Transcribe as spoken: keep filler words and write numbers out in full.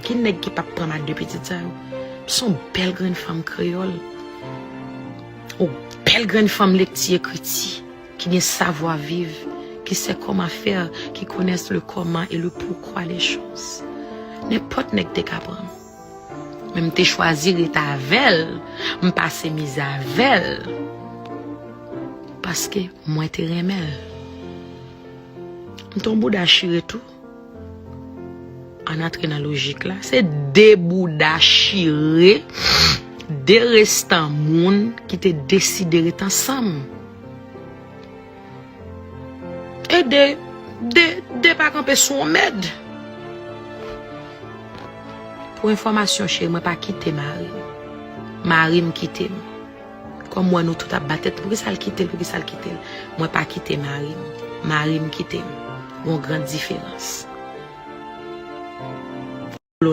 Ki nèg ki p ap pran m a de pitit sa yo? M se yon bèl grenn fanm kreyòl. Yon bèl grenn fanm lekti ekriti, ki gen savwa viv, qui sait comment faire, qui connaît le comment et le pourquoi des choses. Nenpòt nèg te ka pran m. Men m te chwazi ret avè l, m pase mizè avè l. Paske mwen te renmen l. M te yon bouda chire tou. Ann antre nan lojik la. Se de bouda chire, de restan moun ki te deside ret ansanm. E de, de, de pa kanpe sou yon mèd. Pou enfòmasyon, cheri, mwen pa kite mari m. Mari m kite m. Kòm m wè nou tout ap bat tèt, poukisa l kite l, poukisa l kite l? Mwen pa kite mari m. Mari m kite m. Gon gran diferans.